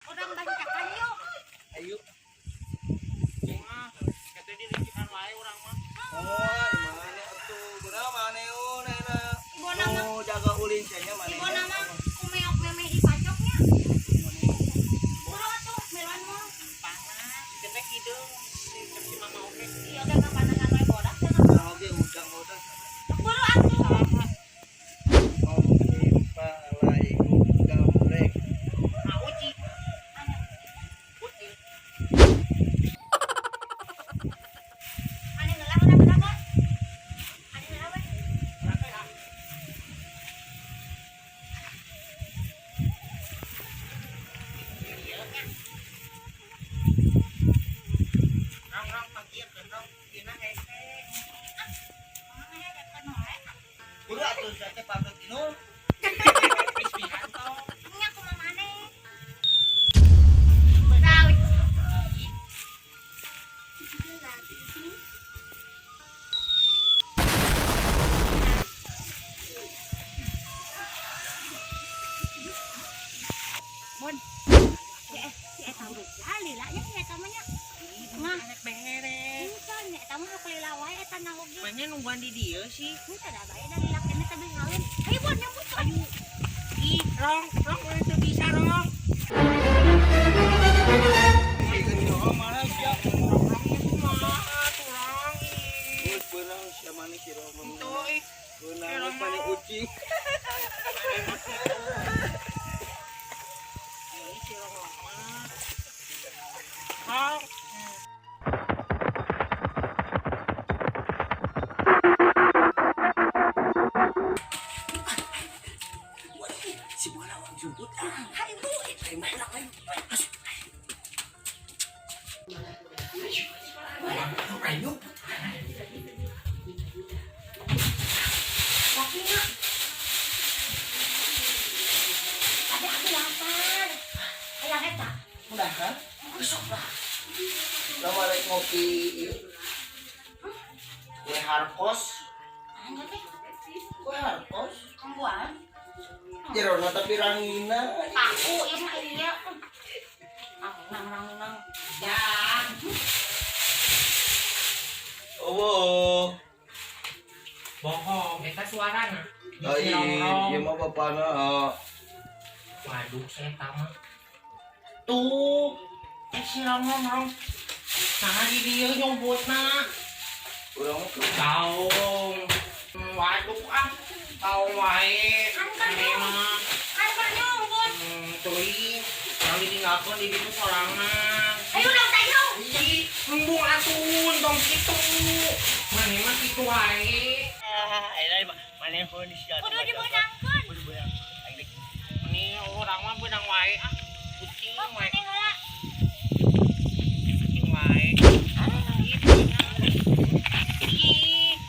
Urang bancakan yuk. Ayo. Ah, kata di lingkungan wae urang mah. Oh, mana atuh? Kunaon maneh euna? Ibona mah, Oh, jaga ulin sia maneh. ibona mah kumeok memeh dipacoknya. Buru atuh, miluan mah. Panas, kita hideung. Si si mama oge. Iya, oke kapanasan wae bodak cenah. Urang oge udang-udang. Buru atuh. Om palai gambreng. Ah, uci. Uci. Aneh heula urang heula, Bos. Aneh heula we. Berapa ya? Iya nya. Rong rong pagiekeun rong. Dina hese. Mama ngahedekeun wae. Buru atuh sia teh pamit inum. Bismihan tong. Nya kumaha maneh? Tahu. Bon. Si eta udah lila nya si eta mah nya. Ngah. Anak beres. Henteu nya eta mah lila wae eta na oge. Mana nungguan di dieu sih? Henteu da bae da lila keneh tapi ngawin. Ayo Bon nyambut Bon. Ih, rong, rong udah teu bisa rong. Oh, mana sia? Rong kumaha tuh rong ih. Geus beunang sia maneh si Roman. Henteu ih. Beunang maneh uci. Ih, si rong mah. Rong. Si bola orang jemput ah. Hayu Bu. Ayo urang ayo. Masuk. Ayo. Ayo. Kopi nya. Tapi aku lapar. Hayang eta. Udah kan? Besok lah. Lama rek ngopi ieu. Kue harkos. Anjir teh. Kue harkos. Kangguan. Jerona tapi rangina. Aku ieu mah iya. Ah, nang nang nang. Ya. Oh. Bohong, eta suarana. Lain, ieu mah bapana. Waduh, saya mah. Tuh, si rong rong rong. Nah, di dieu nyumputna. Urang mah Gaung. Waduh ah. Gaung wae. Kan kan Maneh mah. Kan kan nyumput. Teuing. Yang ditinggalkeun di ditu sorangan. Ayo urang tayo. Ih, embung atuh tong kitu. Maneh mah kitu wae. Ah, ayo maneh heun sia. Kudu dibeunangkeun. Kudu beunang. Aing dek. Ini urang mah beunang wae ah. Kucing Oh, wae. teh heula. Kucing wae. Ih, beunang. Ih.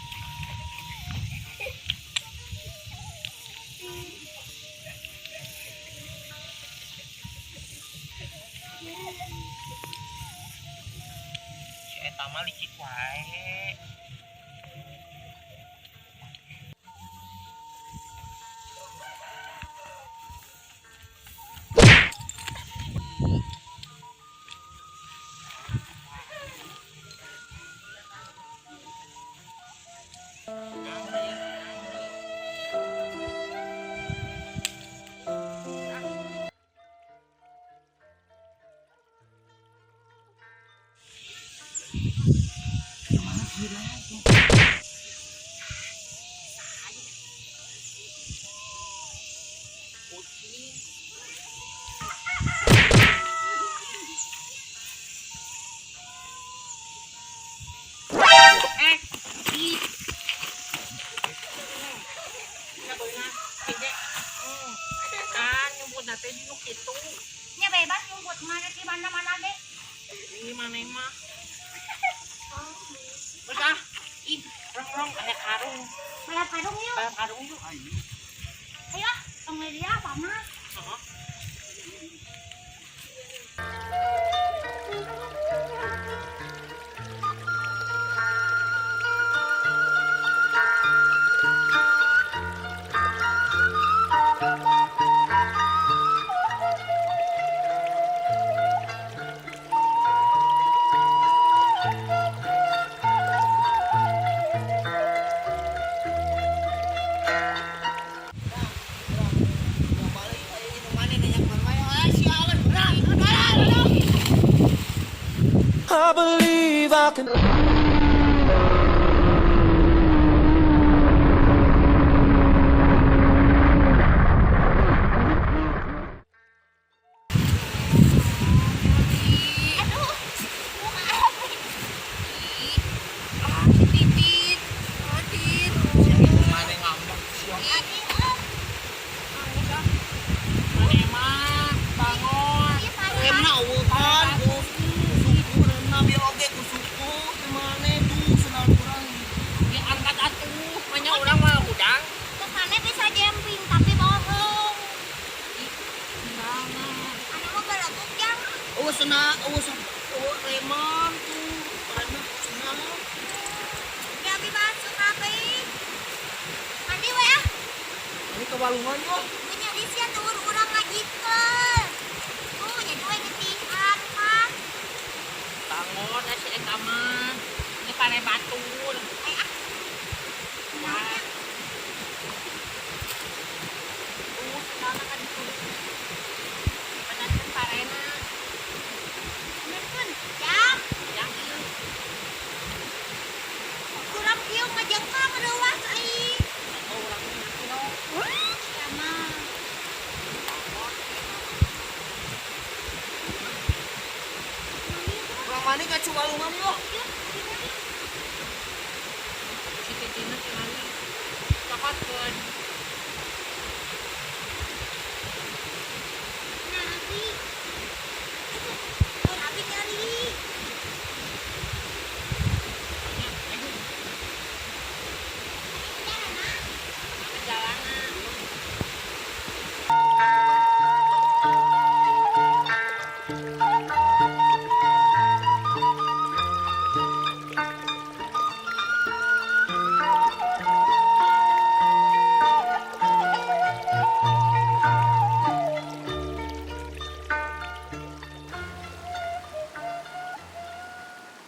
Si eta mah licik wae. Kucing. Eh, ih. Ya beunang, tige. Kan nyumput teh di nu kitu. Nya bebas nyumput mana di mana-mana ge. Ini maneh mah. Terus ah, ih, rong rong aya karung. Balap karung yuk. Balap karung yuk. Ayo ah, tong dia panas. Heeh. I believe I can. Aduh, muka apa? Ah, si Titit. Titit. Mana ngambek sia. Ih, ah. Mana mah bangun. Iya, parah. Remna eueuhan ku suku remna bieu oge ku suku teu maneh tuh senal kurang. Ya angkat atuh, manya urang mah hudang. Kesannya bisa jemping tapi bohong. Sendalna. Anak mah balaguk jang. Eueuh sena eueuh eueuh reman tuh. Remna senal. Ya abi masuk apa? Mandi we ah. Ini ke walungan yo. Punya disian tuh urang ngajikeun. Tuh jadi we ngetihan kan. Bangun si eta mah. Ini pare batur. Ay ah. Naonnya? Tuh, sendalna ka ditu. Penatkeun parena. Benerkeun. Jang, Jang ieu. kurang kieu ngajengkang reuas ai. Oh, urang mah ngerti no. Sama. Urang mandi ka Ciwalungan yo. Si Titina tinggali. Cokotkeun.